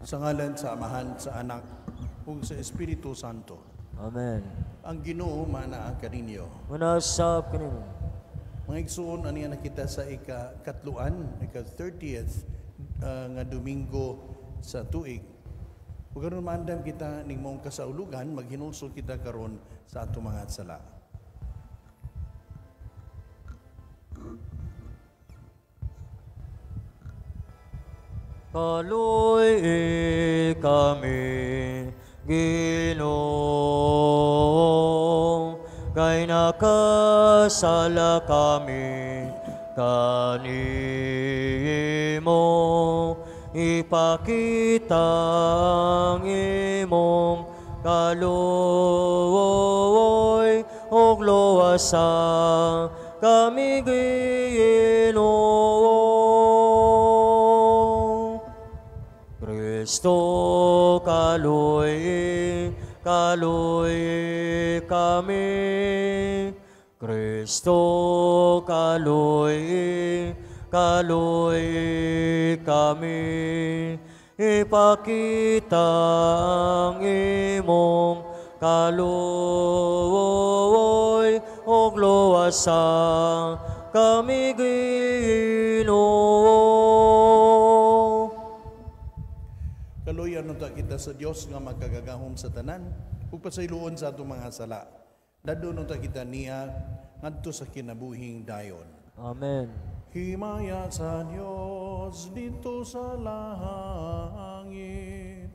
Sa ngalan sa Amahan, sa Anak, ug sa Espiritu Santo. Amen. Ang Ginoo maanaa kaninyo. Manasab kanimo. Mga igsoon, aniya na kita sa ika-katluan, ika-30th nga Domingo sa tuig. Ug aron maandam kita ning maong kasaulugan, maghinulsol kita karon sa atong mga sala. Kaluy kami, Ginoo, kay nakasala kami kanimo. Ipakita ang imong kaluoy ug luwasa kami, Ginoo. Kristo, kaluy, kaluy kami. Kristo, kaluy, kaluy kami. Ipakita ang imong kaluoy ug luwasa kami, Ginoo. Kaluyan unta kita sa Dios nga magkagagahom sa tanan ug pasayloon sa atong mga sala. Dadon unta kita niya ngadto sa kinabuhing dayon. Amen. Himaya sa Dios dito sa langit.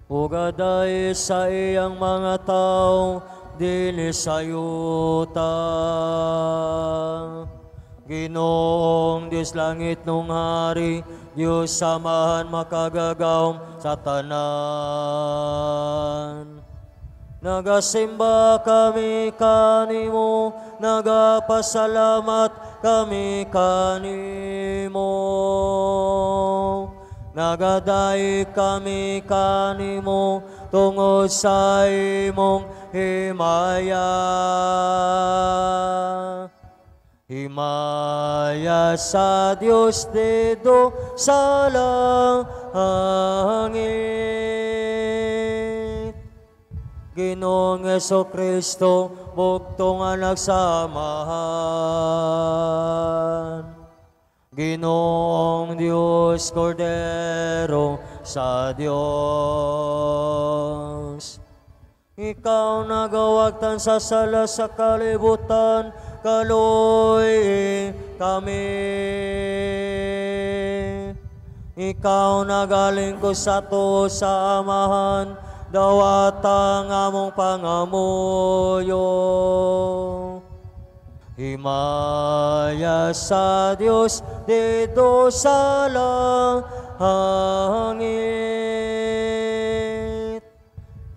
Ug aday sa iyang mga tawo dinhi sa yuta. Ginoong Diyos langit nung hari, Diyos samahan makagagahom sa tanan. Nagasimba kami kanimo, nagapasalamat kami kanimo. Nagaday kami kanimo tungod sa imong himaya. Himaya sa Dios didto sa langit. Ginoong Hesukristo, bugtong anak sa Amahan. Ginoong Diyos, Kordero sa Diyos. Ikaw nagawagtan sa sala sa kalibutan, kaluy kami. Ikaw nagaling ko sa to sa Amahan, dawatang among pangamuyo. Himaya sa Dios didto sa langit.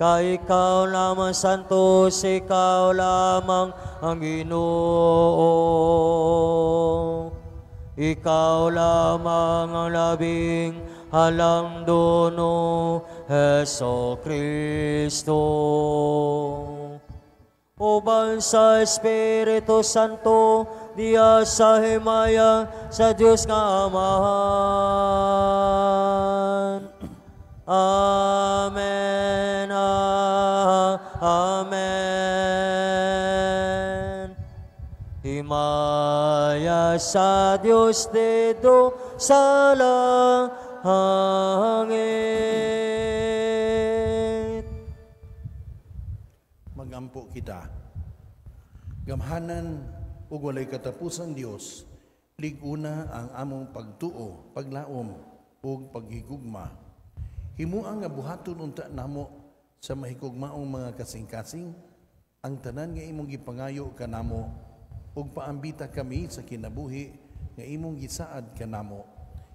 Kay ikaw lamang santos, ikaw lamang ang Ginoo. Ikaw lamang ang labing halang duno, Heso Kristo. Uban sa Espiritu Santo, diya sa himaya sa Dios nga Amahan. Amen. Amen. Himaya sa Dios didto sa langit. Magampo kita. Gamhanan ug walay katapusan Dios, lig-una ang among pagtuo, paglaom ug paghigugma. Himua nga buhaton unta namo sa mahigugmaong mga kasing-kasing ang tanan nga imong gipangayo kanamo ug paambita kami sa kinabuhi nga imong gisaad kanamo.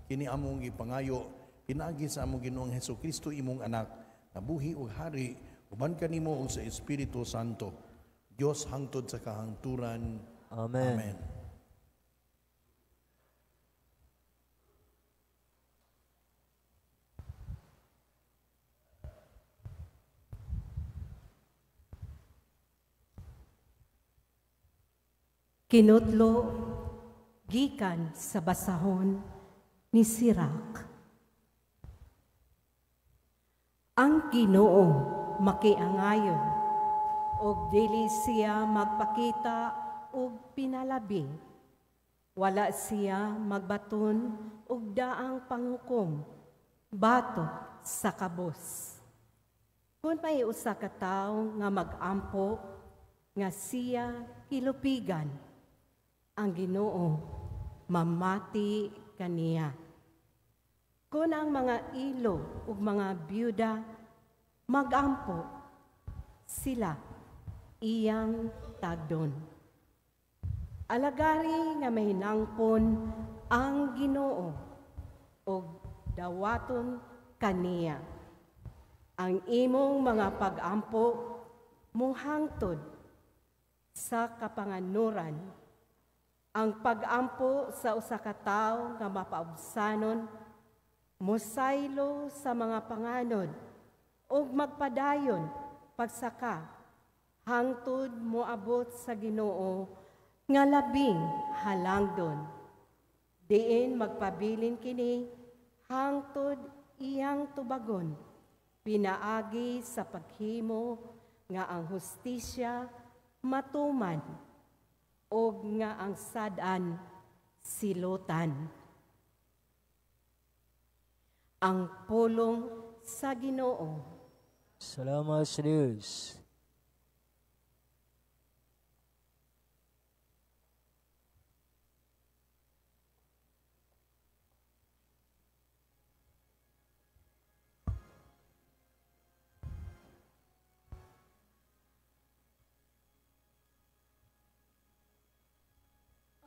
Kini among gipangayo pinaagi sa among Ginoong Hesukristo, imong anak, nga buhi ug hari uban kanimo ug sa Espiritu Santo, Dios hangtod sa kahangturan. Amen. Amen. Kinutlo gikan sa basahon ni Sirach. Ang Ginoo makiangayon og dili siya magpakita og pinalabi. Wala siya magbaton og daang panghukom batok sa kabos. Kung may usa ka tawo nga mag-ampo nga siya hilupigan, ang Ginoo mamati kaniya. Kung ang mga ilo ug mga byuda magampo, sila iyang tagdon. Alagari nga mahinangpon ang Ginoo ug dawaton kaniya. Ang imong mga pag-ampo muhangtod sa kapanganuran. Ang pag-ampo sa usa ka tawo nga mapaubsanon mosaylo sa mga panganod ug magpadayon pagsaka hangtod moabot sa Ginoo nga labing halangdon. Diin magpabilin kini hangtod iyang tubagon, pinaagi sa paghimo nga ang hustisya matuman og nga ang sad-an silutan. Ang pulong sa Ginoo. Salamat sa Diyos.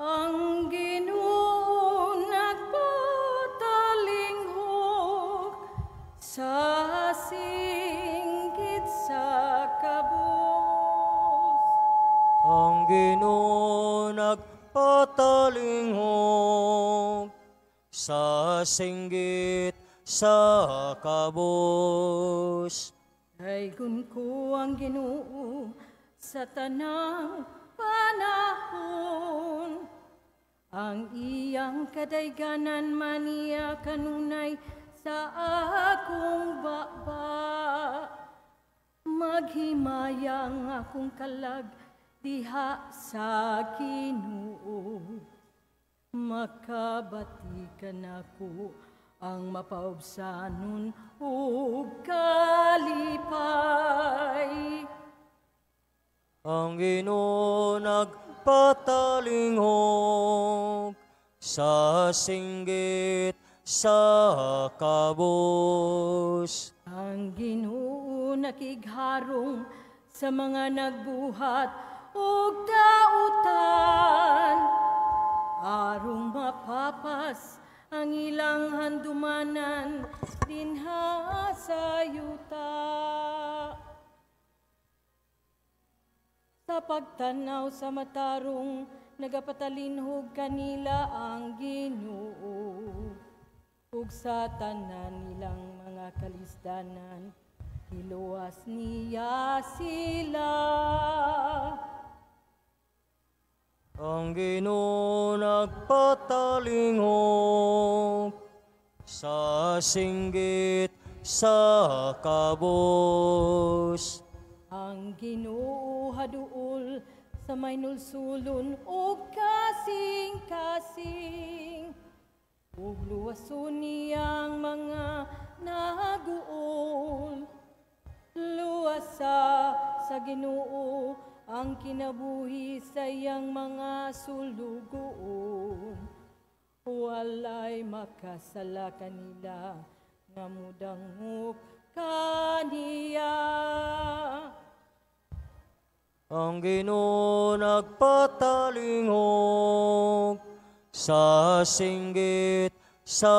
Ang Ginoo nagpatalinghok sa singgit sa kabos. Ang Ginoo nagpatalinghok sa singgit sa kabos. Daygon ko ang Ginoo sa tanang panahon. Ang iyang kadayganan maniya kanunay sa akong baba. Maghimaya ang akong kalag diha sa Ginoo. Makabati kanako ang mapaubsanon ug kalipay. Ang Ginoo nagpatalinghok sa singgit sa kabos. Ang Ginoo nakigharong sa mga nagbuhat og dautan, arong mapapas ang ilang handumanan dinha sa yuta. Sa pagtanaw sa matarong, nagapatalinhog kanila ang Ginoo. Ug sa tanan nilang mga kalisdanan, hiluwas niya sila. Ang Ginoo nagpatalinghok sa singgit sa kabos. Ang Ginoo haduol sa may nulsulon ug kasing-kasing, ug luwason niyang mga naguol. Luwasa sa Ginoo ang kinabuhi sa iyang mga sulugoon. Walay makasala kanila nga mudangop kaniya. Ang Ginoo nagpatalinghok sa singgit sa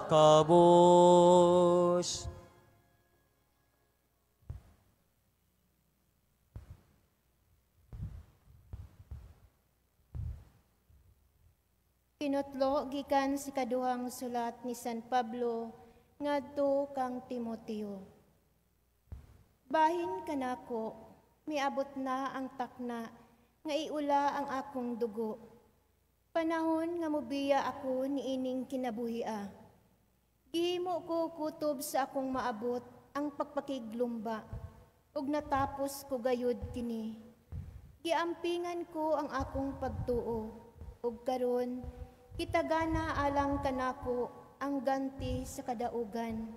kabos. Kinutlo gikan sa kaduhang sulat ni San Pablo ngadto kang Timoteo. Bahin kanako, miabot na ang takna nga iula ang akong dugo. Panahon nga mobiya ako niining kinabuhia. Gihimo ko kutob sa akong maabot ang pagpakiglumba, ug natapos ko gayud kini. Giampingan ko ang akong pagtuo, ug karon kitagana alang kanako ang ganti sa kadaugan,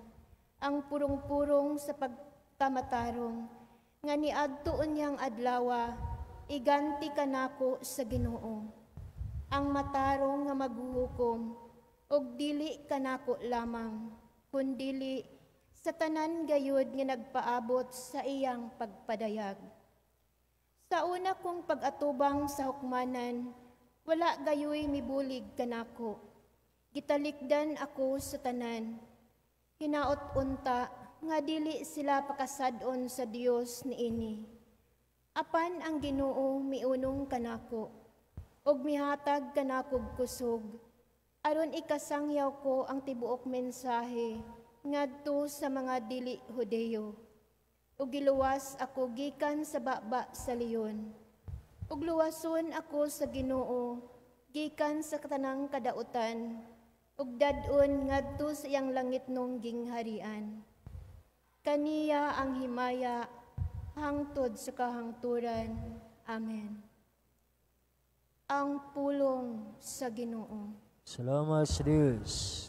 ang purong-purong sa pagkamatarong, nga niadto unyang adlawa, iganti kanako sa Ginoo. Ang matarong nga maghuhukom, ug dili kanako lamang, kundili sa tanan gayud nga nagpaabot sa iyang pagpadayag. Sa una kong pag-atubang sa hukmanan, wala gayoy mibulig kanako. Gitalikdan ako sa tanan. Hinaot unta nga dili sila pakasad-on sa Dios niini. Apan ang Ginoo miunong kanako, ug mihatag kanakog kusog, aron ikasangyaw ko ang tibuok mensahe ngadto sa mga dili Hudeyo. Ug giluwas ako gikan sa baba sa leon. Ug luwason ako sa Ginoo gikan sa tanang kadautan, ug dad-on ngadto sa iyang langitnong gingharian. Kaniya ang himaya hangtod sa kahangturan. Amen. Ang pulong sa Ginoo. Salamat sa Diyos.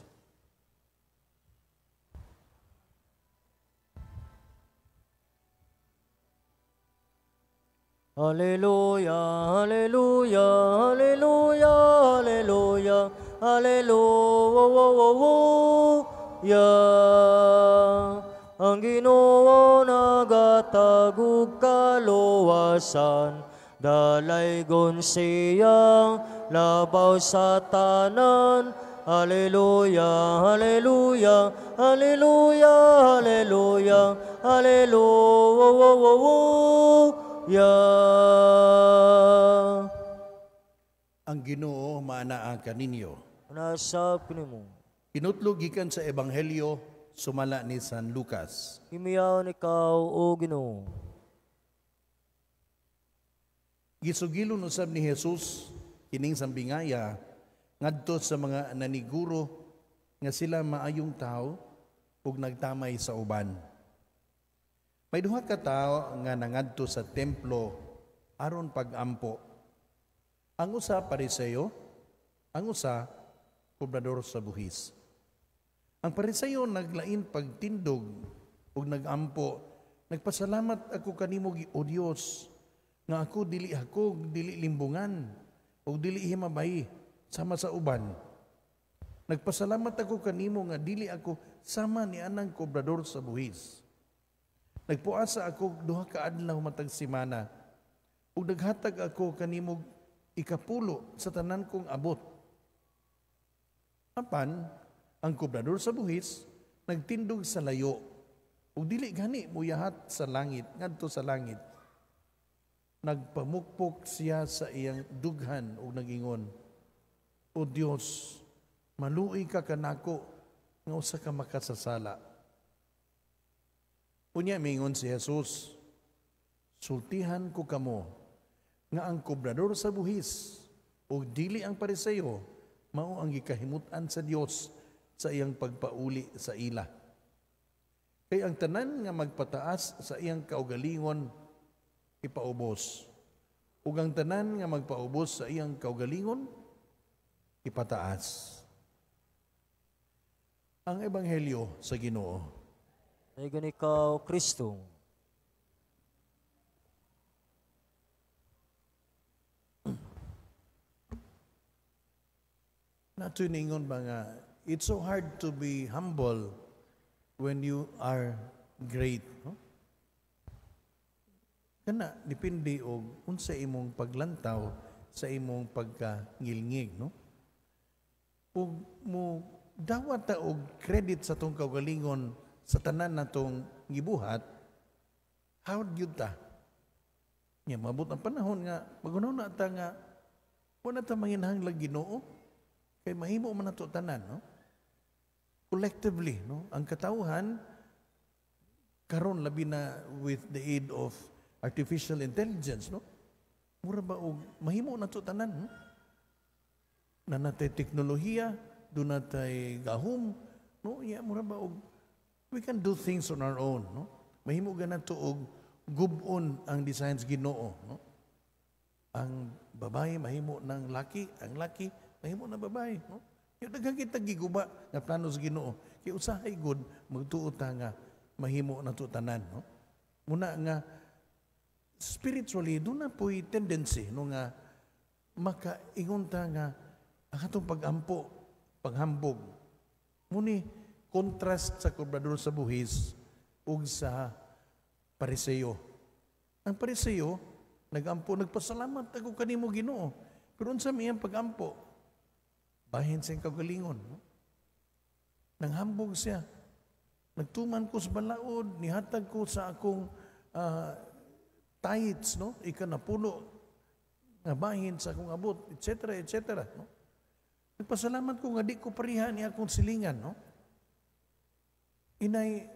Hallelujah, hallelujah, hallelujah, hallelujah, hallelujah. Ang Ginoo nagatag og kaluwasan, dalaygon siyang labaw sa tanan. Hallelujah, hallelujah, hallelujah, hallelujah, hallelujah. Ang Ginoo maanaa kaninyo. Nasa kanimo. Kinutlog gikan sa Ebanghelyo sumala ni San Lucas. Himiyaon ikaw, o Ginoo. Gisugilon usab ni Jesus kining sambingaya ngadto sa mga naniguro nga sila maayong tawo ug nagtamay sa uban. May duha ka tawo nga nangadto sa templo aron pag-ampo. Ang usa Pariseo, ang usa kobrador sa buhis. Ang Pariseo naglain pagtindog ug nagampo, nagpasalamat ako kanimo, o Dios, nga ako dili hakog, dili limbungan, ug dili himabay sama sa uban. Nagpasalamat ako kanimo nga dili ako sama ni anang kobrador sa buhis. Nagpuasa ako duha ka adlaw matag semana, ug naghatag ako kanimo ikapulo sa tanan kong abot. Apan ang kobrador sa buhis nagtindog sa layo, ug dili gani muyahat sa langit ngadto sa langit. Nagpamukpok siya sa iyang dughan ug nagingon, O Dios, maluoy ka kanako nga usa ka makasasala. Unya mingon si Jesus, sultihan ko kamo nga ang kobrador sa buhis ug dili ang Pariseo mao ang gikahimut-an sa Dios sa iyang pagpauli sa ila. Kay ang tanan nga magpataas sa iyang kaugalingon ipaubos, ug ang tanan nga magpaubos sa iyang kaugalingon ipataas. Ang Ebanghelyo sa Ginoo. Dayon ikaw, Kristo. Natoy ningon ba nga, it's so hard to be humble when you are great. No? Kana, depende og unsa imong paglantaw sa imong pagkangilngig, no? Ug mo dawat ta og credit sa tong kaugalingon sa tanan natong gibuhat, how gyud ta? Nya mabot ang panahon nga magunaw na ta nga wala ta manginahanglag Ginoo kay mahimo man nato tanan, no? Collectively, no? Ang katawhan karon labi na with the aid of artificial intelligence, no? Mura ba og mahimo na to tanan, no? Na natay teknolohiya, duna tay gahom, no? Yeah, mura ba og we can do things on our own, no? Mahimo ga nato og gub-on ang designs Ginoo, no? Ang babae mahimo ng laki, ang laki mahimo ng babae, no? Yung daghan kita giguba nga plano sa Ginoo. Kay usahay gud magtuo ta nga mahimo na to tanan, no? Muna nga spiritually duna po'y tendency, no, nga makaingon ta nga ang atong pagampo, paghambog muni contrast sa kobrador sa buhis ug sa Pariseo. Ang Pariseo nagampo, "Nagpasalamat ako kanimo, Ginoo." Pero unsa may iyang pagampo? Bahin sa iyang kaugalingon, no? Nanghambog siya. "Nagtuman ko sa balaod, nihatag ko sa akong tithes, no? Ikanapulo nga bahin sa akong abot, etc., etc., no? Nagpasalamat ko nga di ko pareha ni akong silingan, no?" Inay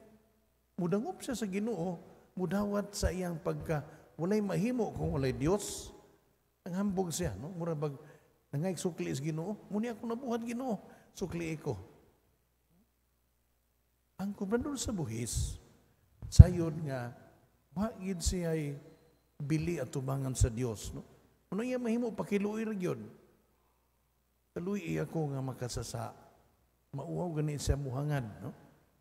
mudangop siya sa Ginoo, mudawat sa iyang pagka walay mahimo kung walay Dios. Ang hambog siya, no? Mura bag nangay sukli sa Ginoo, "Muni ako nabuhat, Ginoo, sukli ko." Ang kobrador sa buhis, sayod nga wa gid siya bili at tubangan sa Dios, no? Ano iya mahimo, pakiluoy ra gyud. "Kaluoy ako nga makasasa." Mauwaw gani siya muhangad, no?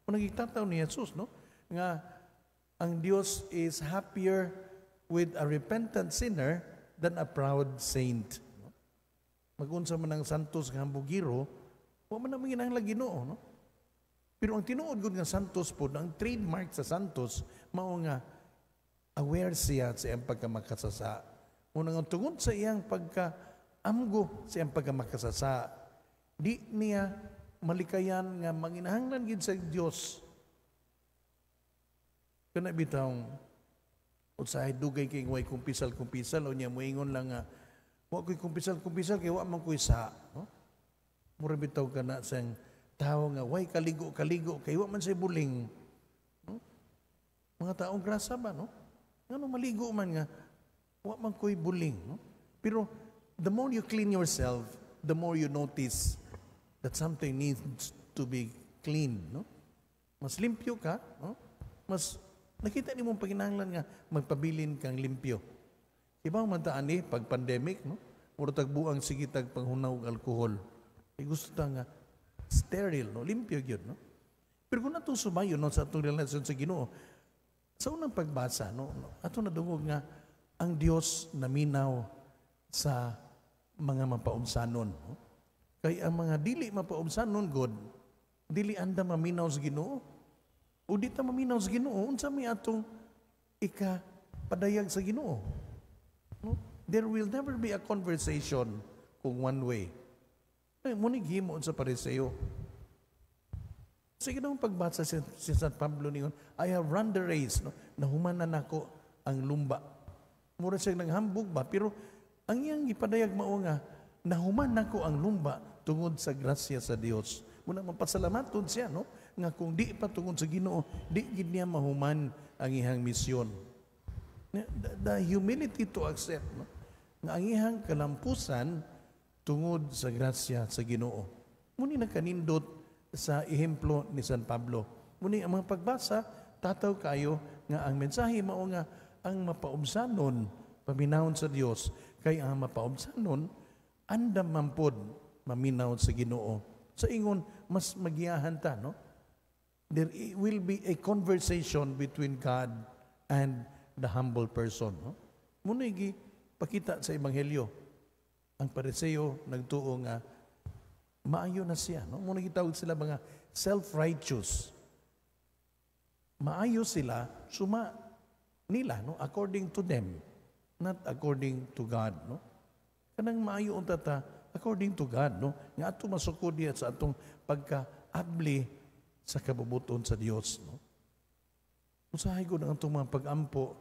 Kung nagitataw ni Jesus, no? Nga ang Dios is happier with a repentant sinner than a proud saint. No? Magunsa man ang santos nga hambugiro, wa man ang manginahanglan Ginoo, no? Pero ang tinuod gud nga santos po, ang trademark sa santos, mao nga aware siya sa iyang pagkamakasasa. Muna nga tungod sa iyang pagka-amgo sa iyang pagkamakasasa, di niya malikayan nga manginahanglan gid sa Dios. Kana bitawng usahay dugay kay way kumpisal-kumpisal o niya moingon lang nga wa ko'y kumpisal-kumpisal kay wa man ko'y sa, no? Mura bitaw kana sang tawo nga way kaligo-kaligo kay wa man say buling, no? Mga taong grasa ba, no? Ngano maligo man nga wa man ko'y buling, no? Pero the more you clean yourself, the more you notice that something needs to be clean, no? Mas limpyo ka, no? Mas nakita nimo ang panginahanglan nga magpabilin kang limpyo. Iba man ta ani pag pandemic, no? Mura tag buang, sige tag panghunaw og alkohol. Kay gusto ta nga sterile, no? Limpyo gyud, no? Pero kung natong subayon, no, sa atong relasyon sa Ginoo, sa unang pagbasa, no, ato nadungog nga ang Dios naminaw sa mga mapaubsanon, no? Kay ang mga dili mapaubsanon god, dili anda maminaw sa Ginoo. O di ta maminaw sa Ginoo, unsa may atong ika padayag sa Ginoo? No? There will never be a conversation kung one way. Ay, muni gihimo sa Pariseo. Sige naman, pagbasa si San Pablo ningon, "I have run the race," no? "Nahumanan nako ang lumba." Mura siya nanghambog ba, pero ang iyang gipadayag mao nga, nahuman nako ang lumba tungod sa grasya sa Dios. Muna mapasalamaton siya, no? Nga kung di pa tungod sa Ginoo, di gid niya mahuman ang iyang misyon. The humility to accept, no? Nga ang iyang kalampusan tungod sa grasya sa Ginoo. Muni nakanindot sa ehemplo ni San Pablo. Muni ang mga pagbasa, tataw kayo nga ang mensahe mao nga ang mapaubsanon paminawon sa Dios, kay ang mapaubsanon andam man pod maminaw sa Ginoo. Sa ingon mas magiyahan ta, no? There will be a conversation between God and the humble person, no? Muna pakita sa ebanghelyo. Ang Pariseo nagtuo nga maayo na siya, no? Muna gitawag sila mga self-righteous. Maayo sila suma nila, no? According to them, not according to God, no? Kanang maayo unta ta according to God, no? Nga ato masukod diya sa atong pagkaabli sa kabubuton sa Dios, no? Usahay ko ang atong mga pag-ampo,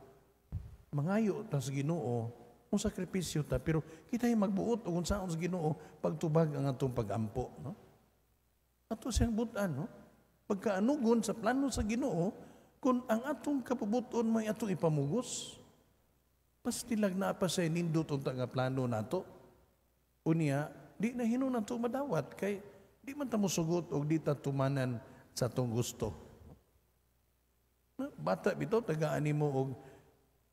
mangayo ta sa Ginoo, kung sakripisyo ta, pero kita ay magbuot og unsaon sa Ginoo pagtubag ang atong pag-ampo, no? Ato siyang butan, no? Pagkaanugon sa plano sa Ginoo, kung ang atong kabubuton may atong ipamugos, Pastilag na pa siya nindot unta nga plano nato. Unya, di na hinuon nato madawat kay di man ta mosugot og di ta tumanan sa atong gusto. Bata bitaw, tagaan nimo og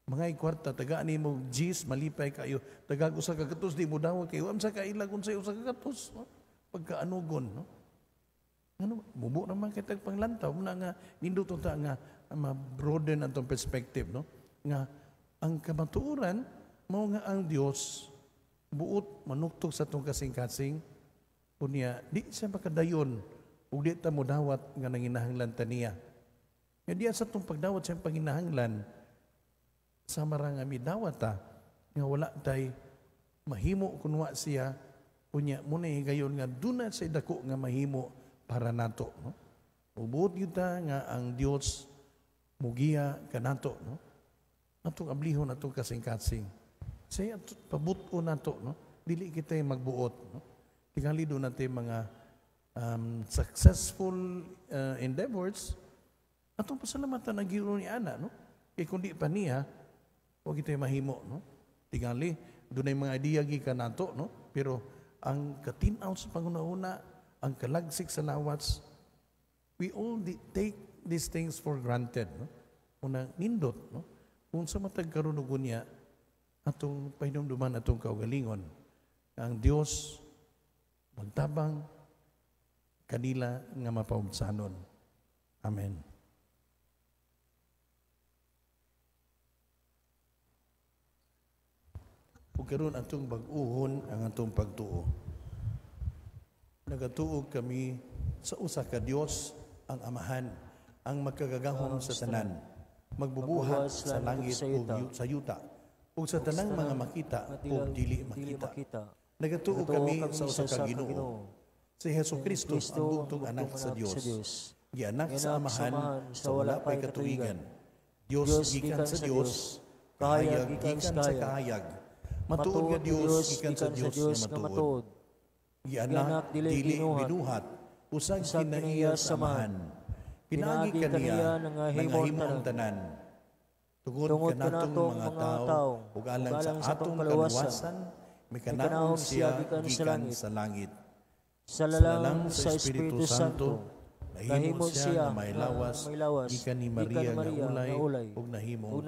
mga kwarta, tagaan nimo og G's, malipay kayo. Tagag 1 ka gatos, di mo dawat kayo. Am sa kailag unsay 1 ka gatos, no? Pagkaanugon, no? Ano, mubo naman kay tag panglantaw na nga nindot unta nga ma-broaden atong perspective, no? Nga ang kamatuoran mao nga ang Dios buot manuktok sa atong kasing-kasing, unya di siya makadayon ug di ta modawat nga nanginahanglan ta niya. Nga diya sa atong pagdawat sa panginahanglan, sama ra nga midawat ta nga wala tay mahimo kunwa siya, unya muna higayon nga duna sa dako nga mahimo para nato, no? Ubuot gyud ta nga ang Dios mugiya kanato, no? Atong ablihon atong kasing-kasing. Say pabuto nato, no? Dili kita magbuot, no? Tingali do natin mga successful endeavors, atong pasalamatan ang Ginoo ni ana, no? Kay kung di pa niya, wa kita mahimo, no? Tingali dunay mga idea gikan nato, no? Pero ang katin-aw sa panguna-una, ang kalagsik sa lawas, we all take these things for granted, no? Una nindot, no? Kung sa matag karon ug unya, atong pahinumduman atong kaugalingon, ang Dios magtabang kanila nga mapaubsanon. Amen. Ug karon atong bag-uhon ang atong pagtuo. Nagatuo kami sa usa ka Dios, ang Amahan, ang makagagahom sa tanan, magbubuhat sa langit ug sa yuta, ug sa tanang mga makita ug dili makita. Nagatuo kami sa usa ka Ginoo, si Jesu Kristo, ang bugtong anak sa Dios. Gianak sa Amahan sa wala pay katuigan. Dios gikan sa Dios, kahayag gikan sa kahayag. Matuod nga Dios gikan sa Dios nga matuod. Gianak, dili binuhat, usag kinaiya sa Amahan. Pinaagi kaniya nangahimo ang tanan. Tungod kanatong mga tao ug alang sa atong kaluwasan, mikanaog siya gikan sa langit. Sa lalang sa Espiritu Santo, nahimo siya nga may lawas, gikan ni Maria nga ulay, ug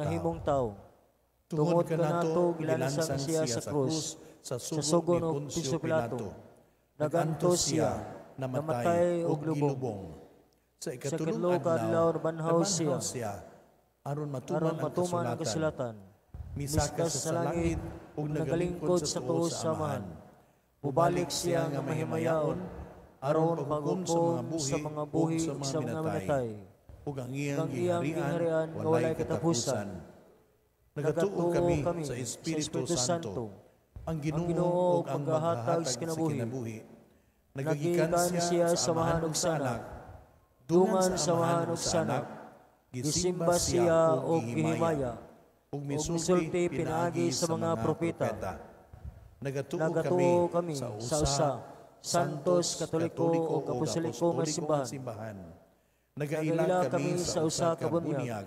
nahimong tao. Tungod kanato gilansang siya sa krus, sa sugo ni Poncio Pilato. Nagantos siya, namatay ug gilubong. Sa ikatulong adlaw, nabanhaw siya, aron matuman ang kasulatan. Misaka sa langit ug nagalingkod sa tuo sa Amahan. Mubalik siya nga mahimayaon, aron paghukom sa mga buhi ug sa mga minatay. Ug ang iyang gingharian walay katapusan. Nagatuo kami sa Espiritu Santo, ang Ginoo ug ang maghahatag sa kinabuhi. Nagagikan siya sa Amahan ug sa Anak, dungan sa Amahan ug sa Anak, gisimba siya ug gihimaya, ug misulti pinaagi sa mga propeta. Nagatuo kami sa usa, Santos, Katoliko ug Apostoliko nga simbahan. Nagaila kami sa usa ka bunyag,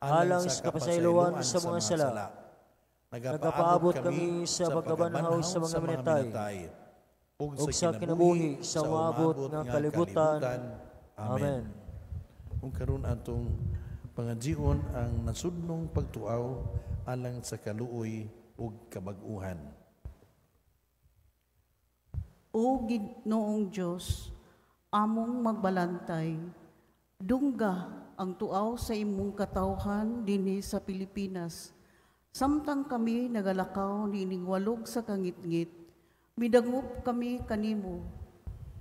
alang sa kapasayloan sa mga sala. Nagapaabot kami sa pagkabanhaw sa mga minatay, ug ug sa kinabuhi sa moabot nga kalibutan. Amen. Ug karon atong pangajion ang nasudnong pagtuaw alang sa kaluoy ug kabag-uhan. O Ginoong Dios, among magbalantay, dungga ang tuaw sa imong katawhan dinhi sa Pilipinas. Samtang kami nagalakaw niining walog sa kangitngit, midangop kami kanimo.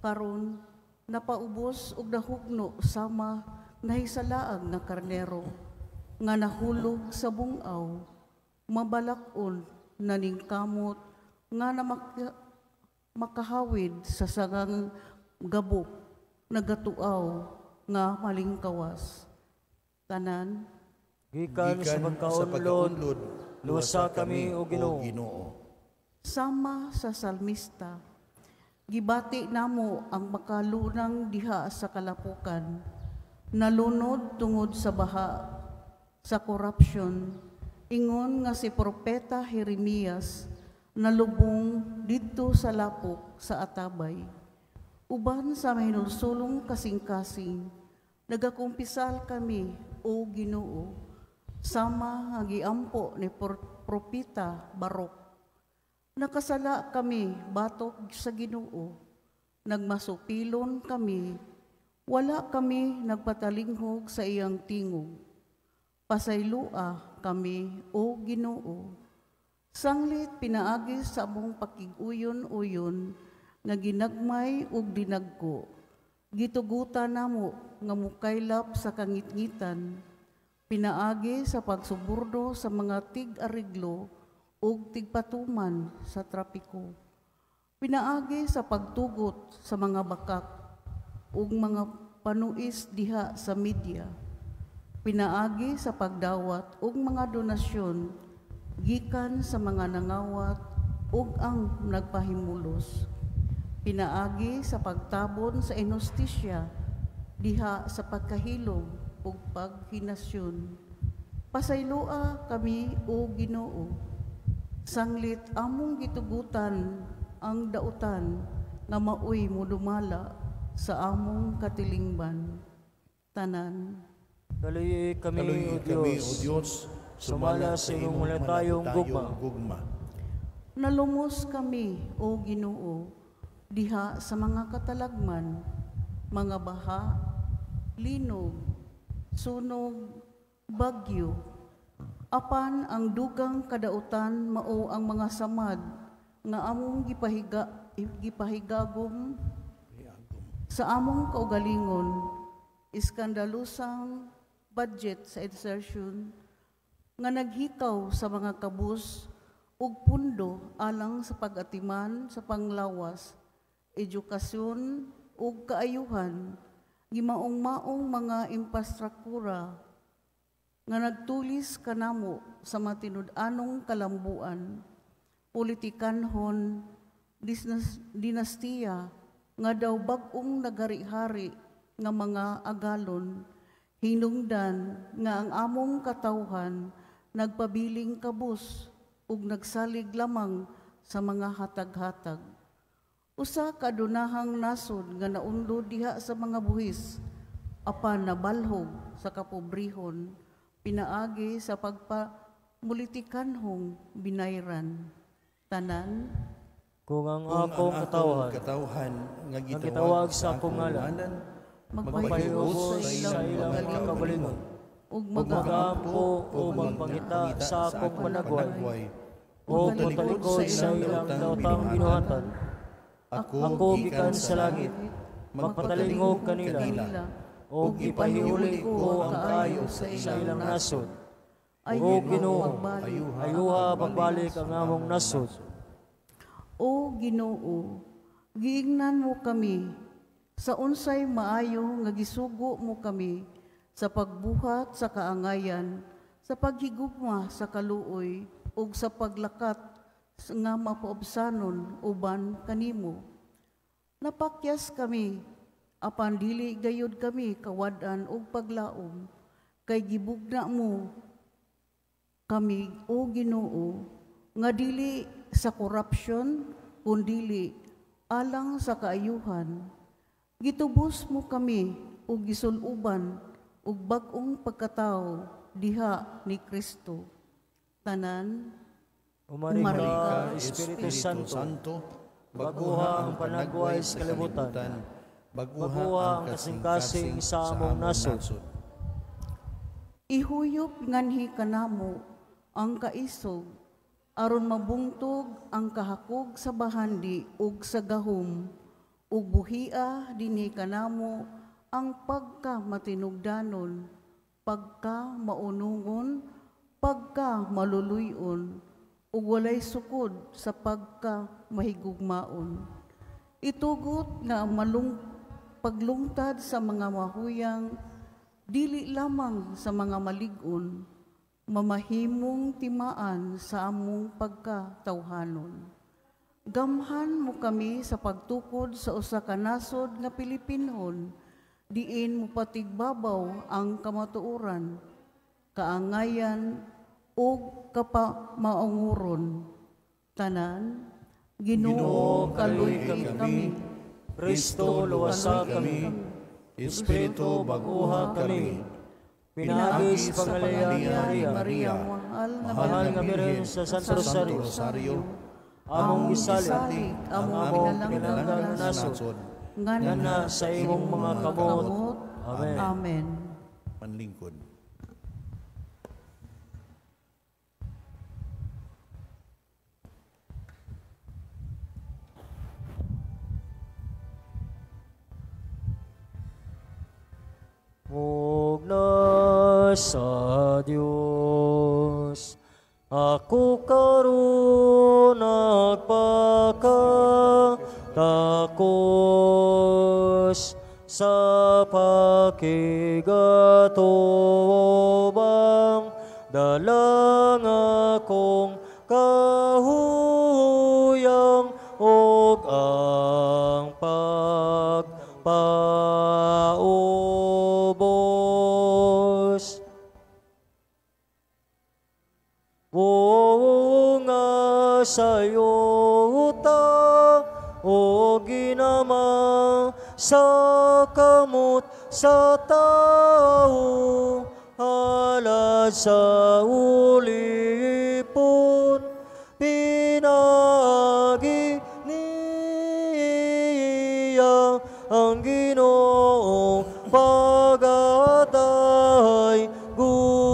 Karon napaubos og nahugno sama nahisalaag nga karnero nga nahulog sa bungaw, mabalak-on na ning kamot nga makahawid sa sagang gabok nagatuaw nga malingkawas. Tanan, gikan sa pagkaunlod, luwasa kami o Ginoo. Sama sa salmista, gibati namo ang makalunang diha sa kalapukan, nalunod tungod sa baha, sa corruption, Ingon nga si Propeta Jeremias nalubong didto sa lapok sa atabay. Uban sa mahinulsulong kasing-kasing, nagakumpisal kami, O Ginoo, sama nga giampo ni Propeta Barok. Nakasala kami batok sa Ginoo, nagmasupilon kami, wala kami nagpatalinghog sa iyang tingog. Pasaylua kami, O Ginoo. Sanglit pinaagi sa among pakig-uyon-uyon nga ginagmay ug dinagko. Gitugutan namo nga mukaylap sa kangitngitan, pinaagi sa pagsuborno sa mga tig-ariglo ug tigpatuman sa trapiko. Pinaagi sa pagtugot sa mga bakak ug mga panuis diha sa media. Pinaagi sa pagdawat ug mga donasyon gikan sa mga nangawat ug ang nagpahimulos. Pinaagi sa pagtabon sa inhustisya diha sa pagkahilom ug paghinasyon. Pasayloa kami, O Ginoo. Sanglit among gitugutan ang dautan nga maoy modumala sa among katilingban. Tanan. Kaluyi kami, Kaluyi O kami, O Diyos, Diyos, sumala sa imong malatayong gugma. Gugma. Nalumos kami, O Ginoo, diha sa mga katalagman, mga baha, linog, sunog, bagyo. Apan ang dugang kadautan mao ang mga samad nga among gipahigagom sa among kaugalingon, iskandalusang budget sa insertion nga naghikaw sa mga kabus ug pundo alang sa pag-atiman sa panglawas, edukasyon ug kaayuhan, gimaong-maong mga infrastruktura nga nagtulis kanamo sa matinud-anong kalambuan, politikanhon, dinastiya nga daw bag-ong nagari-hari nga mga agalon, hinungdan nga ang among katawhan nagpabiling kabus ug nagsalig lamang sa mga hatag-hatag. Usa ka adunahang nasod nga naundod diha sa mga buhis, apan nabalhog sa kapobrehon, pinaagi sa pagpamulitikanhong binayran. Tanan. Kung ang Kung ang akong akong katawhan katawhan nga nga gitawag gitawag sa akong ngalan, magpahiubos magpahiubos sa ilang mga kaugalingon, ug ug magaampo magaampo o magpangita sa akong panagway, ug motalikod sa ilang daotang binuhatan, ako ako gikan sa langit, magpatalingog kanila, ug ipahiuli ko ang kaayo sa ilang nasod. O Ginoo, ayuha pagbalik ang among nasod. O Ginoo, giingnan mo kami sa unsay maayo nga gisugo mo kami sa pagbuhat sa kaangayan, sa paghigugma sa kaluoy ug sa paglakat nga mapaobsanon uban kanimo. Napakyas kami, apan dili gayud kami kawad-an og paglaom, kay gibugna mo kami, O Ginoo, nga dili sa corruption, kundili alang sa kaayuhan. Gitubos mo kami ug gisuluban ug bag-ong pagkatao diha ni Kristo. Tanan. Umari Umari ka, ka, Espiritu Santo, Santo, baguha ang panagway sa kalibutan, baguha baguha ang ang kasing-kasing sa among nasod. Ihuyop nganhi kanamo ang kaisog aron mabungtog ang kahakog sa bahandi ug sa gahom, ug buhia dinhi kanamo ang pagka matinugdanon, pagka maunungon, pagka maluluyon, ug walay sukod sa pagka mahigugmaon. Itugot nga ang paglungtad sa mga mahuyang, dili lamang sa mga malig-on, mamahimong timaan sa among pagkatawhanon. Gamhan mo kami sa pagtukod sa usa ka nasod nga Pilipinhon, diin mo patigbabaw ang kamatuoran, kaangayan ug kapamaunguron. Tanan, Ginoo, kaluy-i kami. Kristo, luwasa kami. Espiritu, bag-uha kami. Pinaagi sa pangalayan ni Maria, mahal nga Birhen sa Santo Rosario, among gisalig ang among pinalanggang nasod, nganna sa imong mga kamot. Amen. Amen. Manlingkod. Mugna sa Dios, ako karon nagpakatakos sa pakigatubang dalang akong kahuyang ug ang pagpaubos. O nga sa'yo ta, o ginama sa kamot sa tao, halad sa ulipon, pinagi niya ang Ginoong pagatay good.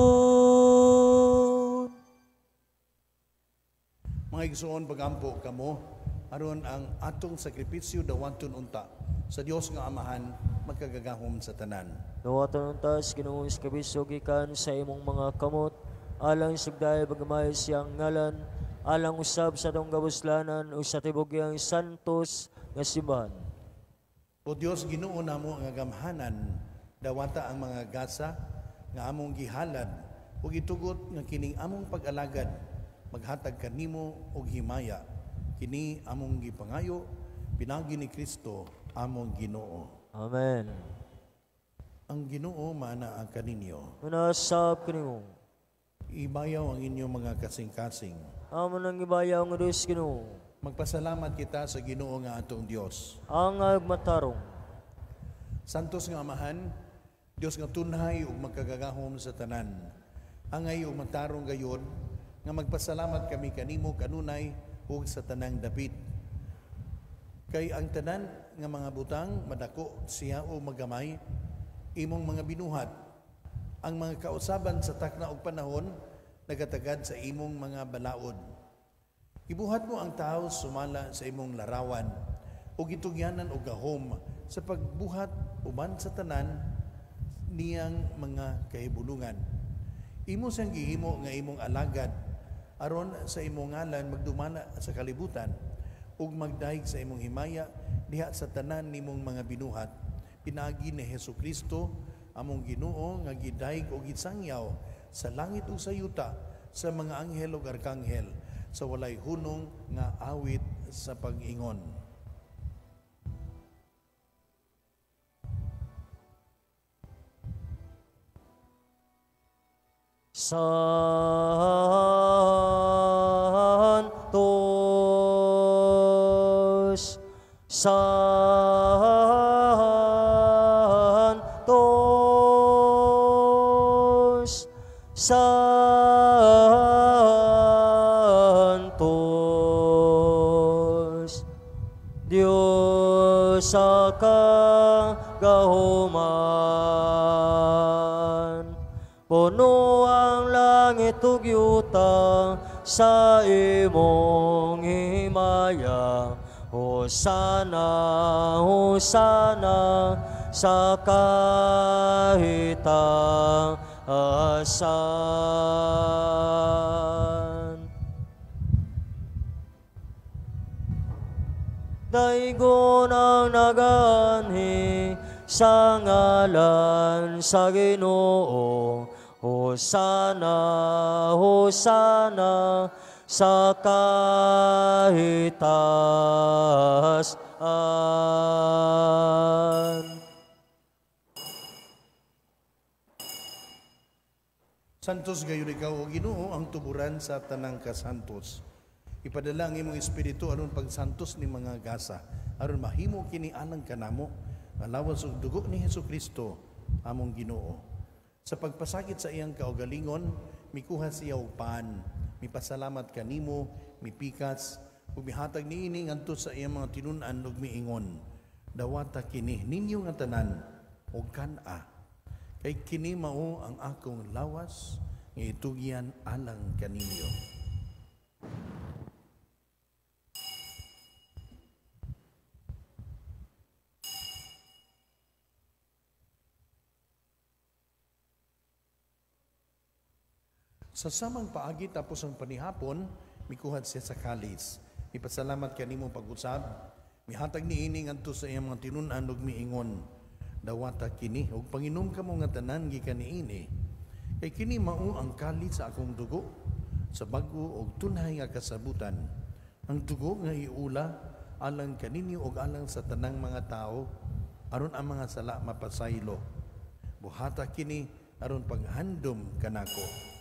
Mga igsoon, pagampo kamo aron ang atong sakripisyo dawaton unta sa Dios nga Amahan makagagahom sa tanan. Dawaton unta sa Ginoong sakripisyo gikan sa imong mga kamot, alang sa dahil pagamay siyang ngalan, alang usab sa atong kabuslanan ug sa tibok iyang santos nga simbahan. O Dios Ginoo namo nga gamhanan, dawata ang mga gasa nga among gihalad ug itugot nga kining among pag-alagad maghatag kanimo og himaya. Kini among gipangayo pinagi ni Kristo among Ginoo. Amen. Ang Ginoo maana ang kaninyo. Manasab kanimo. Ibayaw ang inyong mga kasing-kasing. Amo nang ibayaw nga Dios Ginoo. Magpasalamat kita sa Ginoo nga atong Dios. Ang matarong. Santos nga Amahan, Dios nga tunhay ug magkagagahom sa tanan. Angay ug matarong gayod nga magpasalamat kami kanimo kanunay ug sa tanang dapit. Kay ang tanan nga mga butang madako siya o magamay imong mga binuhat. Ang mga kausaban sa takna og panahon nagatagad sa imong mga balaod. Ibuhat mo ang tao sumala sa imong larawan ug gitugyanan og gahom sa pagbuhat uban sa tanan niyang mga kahibulungan. Imo siyang gihimo nga imong alagad aron sa imong ngalan magdumala sa kalibutan ug magdayeg sa imong himaya diha sa tanan nimong mga binuhat. Pinaagi ni Hesukristo among Ginoo nga gidayeg og gisangyaw sa langit ug sa yuta sa mga anghel ug arkanghel sa walay hunong nga awit sa pag-ingon. Santos, Santos, Santos, Diyos sa kagahuman, puno ang langit ug yuta sa imong himaya. Hosana, Hosana sa kahitaasan. Daigon ang naganhi sa ngalan sa Ginoo. Hosana, Hosana sa kahitasan. Santos gayon ikaw, o Ginoo, ang tuburan sa tanang kasantos. Ipadala ang imong espiritu aron pagsantos ni mga gasa, aron mahimo kini alang kanamo, ang lawas ug dugo ni Hesukristo among Ginoo. Sa pagpasakit sa iyang kaugalingon, mikuha siya og pan, mipasalamat kanimo, mipikas, ug mihatag niini ngadto sa iyang mga tinun-an ug miingon, dawata kini ninyo nga tanan og kan-a, kay kini mao ang akong lawas nga itugyan alang kaninyo. Sa samang paagi tapos ang panihapon, mikuhat siya sa kalis. Mipasalamat kanimo pag-usab, mihatag niini ngadto sa iyang mga tinun-an ug miingon, dawata kini ug panginom kamo nga tanan gikan niini, kay kini mao ang kalis sa akong dugo sa bag-o og tunhay nga kasabutan, ang dugo nga iula alang kaninyo ug alang sa tanang mga tawo aron ang mga sala mapasaylo. Buhata kini aron paghandom kanako.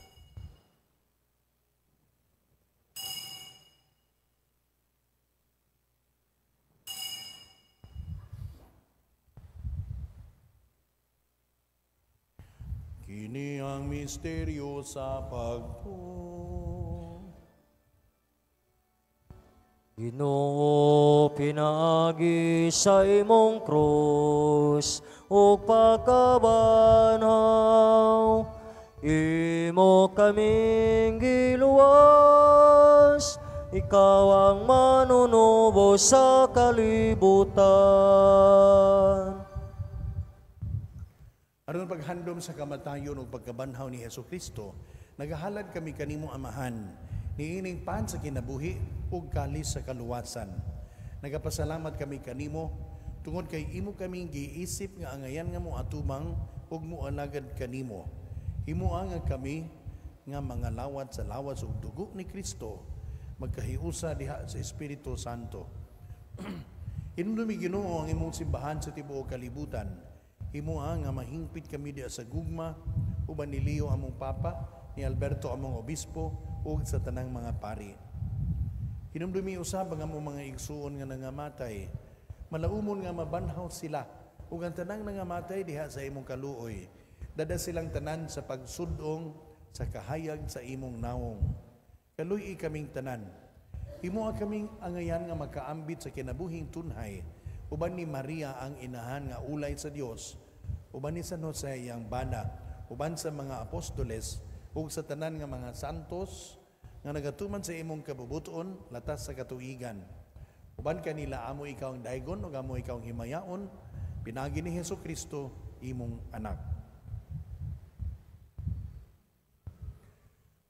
Kini ang misteryo sa pagtuo. Ginoo, pinaagi sa imong krus ug pagkabanhaw, imo kaming giluwas, ikaw ang manunubos sa kalibutan. Aron paghandom sa kamatayon ug pagkabanhaw ni Hesukristo, nagahalad kami kanimo Amahan, niining pan sa kinabuhi ug kalis sa kaluwasan. Nagapasalamat kami kanimo tungod kay imo kaming giisip nga angayan nga moatubang ug moalagad kanimo. Himoa nga kami nga mga lawat sa lawas ug dugo ni Kristo, magkahiusa diha sa Espiritu Santo. Hinumdumi Ginoo ang imong simbahan sa tibuok kalibutan. Himoa nga mahingpit kami diha sa gugma uban ni Leo among Papa, ni Alberto among Obispo, ug sa tanang mga pari. Hinumdumi usab ang among mga igsuon nga nangamatay. Malaumon nga mabanhaw sila ug ang tanang nangamatay diha sa imong kaluoy. Dada silang tanan sa pagsudong sa kahayag sa imong nawong. Kaluy-i kaming tanan. Himoa kaming angayan nga makaambit sa kinabuhing tunhay uban ni Maria ang inahan nga ulay sa Dios, uban ni San Jose iyang bana, uban sa mga apostoles ug sa tanan nga mga santos nga nagatuman sa imong kabubuton latas sa katuigan. Uban kanila amo ikaw ang daygon ug amo ikaw ang himayaon, pinaagi ni Hesukristo imong anak.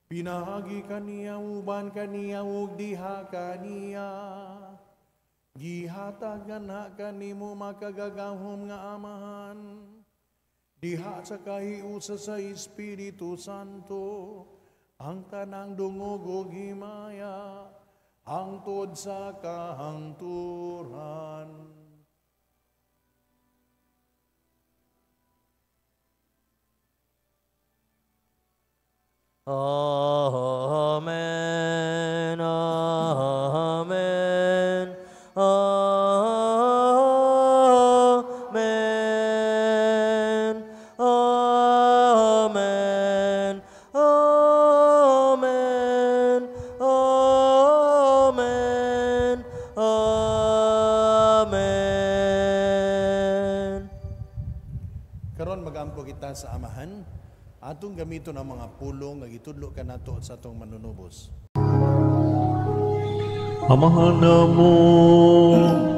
Pinaagi kaniya, uban kaniya ug diha kaniya, gihatagan ha kanimo makagagahom nga Amahan, diha sa kahiusa sa Espiritu Santo, ang tanang dungog ug himaya, hangtod sa kahangturan. Amen. Amen. Amen. Amen. Amen. Amen. Amen. Karon magampo kita sa Amahan, atong gamiton ang mga pulong nga gitudlo kanato sa atong manunubos. Amahan namo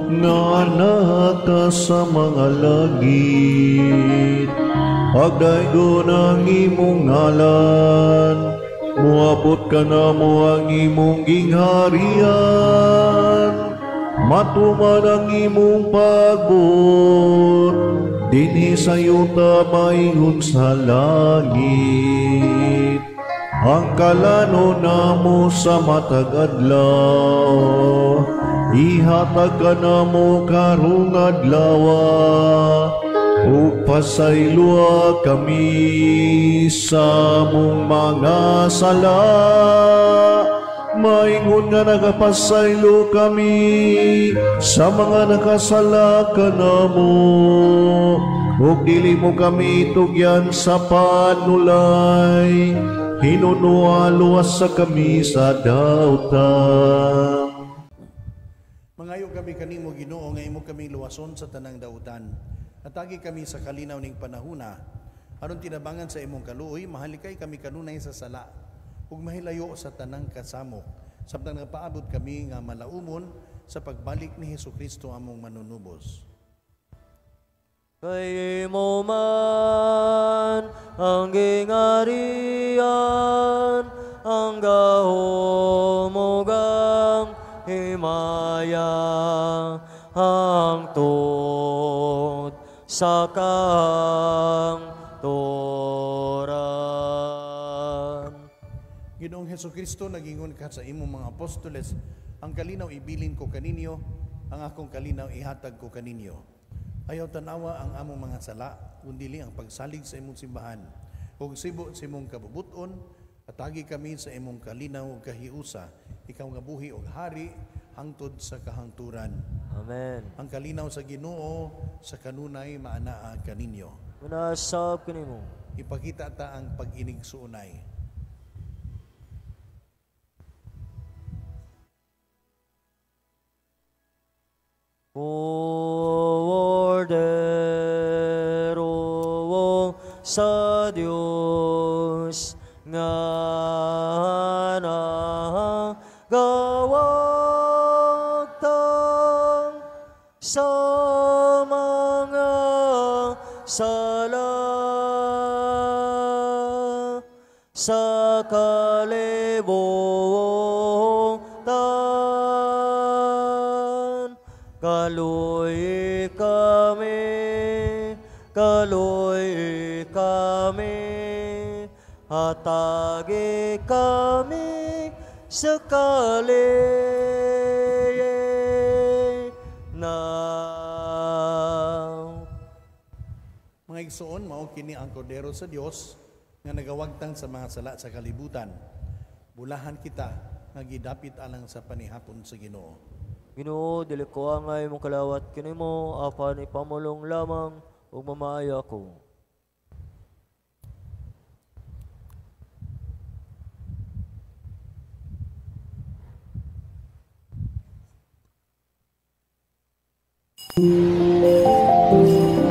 nga naka sa mga langit, pagdaygon ang imong ngalan, muabot ka namo ang imong gingharian, matuman ang imong pagbuot, dinhi sa yuta maingon sa langit. Ang kalano namo sa matag adlaw, ihatag ka namo karong adlaw, Ug pasayloa kami sa among mga sala, maingon nga nagapasaylo kami sa mga nakasala kanamo. Ug dili mo kami tugyan sa panulay, hinunua luwas sa kami sa dautan. Mangayo kami kanimo, Ginoo, nga imo kami luwason sa tanang dautan. Atagi kami sa kalinaw ning panahuna, aron tinabangan sa imong kaluoy, mahalikay kami kanunay sa sala ug mahilayo sa tanang kasamok, samtang nagpaabot kami nga malaumon sa pagbalik ni Hesukristo among manunubos. Kay imo man ang gingarian, ang gahom ug ang himaya, hangtod sa kangturan. Ginoong Hesukristo, nagingon ka sa imong mga apostoles, ang kalinaw ibilin ko kaninyo, ang akong kalinaw ihatag ko kaninyo. Ayaw tanawa ang among mga sala, kundili ang pagsalig sa imong simbahan. Ug sibo sa imong kabubuton, atagi kami sa imong kalinaw ug kahiusa, ikaw nga buhi og hari hangtod sa kahangturan. Amen. Ang kalinaw sa Ginoo sa kanunay maanaa kaninyo. Munasab kanimo. Ipakita ta ang pag-inig suunay. Kordero sa Dios nga nagawagtang sa mga sala sa kalibutan. Kaloy kami, kaloy kami, hatagi kami sa kalinaw. Mga igsoon, mao kini ang kordero sa Dios nga nagawagtang sa mga sala sa kalibutan. Bulahan kita nga gidapit alang sa panihapon sa Ginoo. Ginoo, dili ko angay mong kalawat kanimo, apan ipamulong lamang ug mamaayo ako.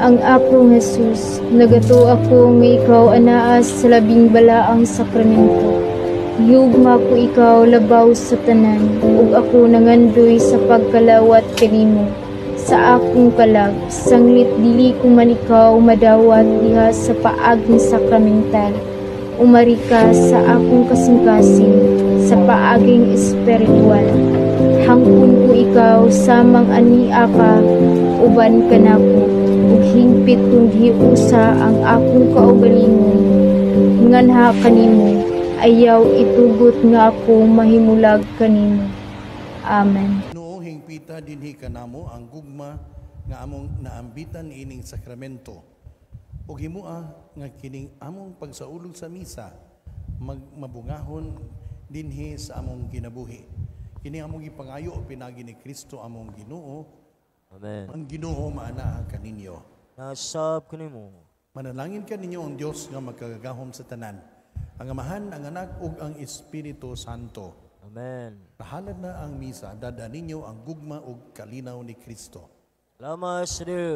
Ang akong Jesus, nagatuo ako nga ikaw anaa sa labing balaang sakramento. Gihugma ko ikaw labaw sa tanan, ug ako nangandoy sa pagkalawat kanimo. Sa akong kalag, sanglit dili ko man ikaw madawat diha sa paaging sakramental. Umari ka sa akong kasing-kasing, sa paaging espiritual. Hangkon ko ikaw samang ania ka, uban ka nako, ug hingpit kong giusa ang akong kaugalingon. Nganha kanimo, ayaw itugot nga ako mahimulag kanimo. Amen. Ginoo, hingpita dinhi kanamo ang gugma nga among naambitan ining sakramento. Ug himua nga kining among pagsaulog sa misa magmabungahon dinhi sa among kinabuhi. Kini among gipangayo pinagi ni Kristo among Ginoo. Amen. Ang Ginoo maanaa kaninyo. Nasab kanimo. Manalangin kaninyo ang Dios nga magkagagahom sa tanan, ang Amahan, ang Anak ug ang Espiritu Santo. Amen. Nahalad na ang misa, dada ninyo ang gugma ug kalinaw ni Kristo. Salamat sa Dios.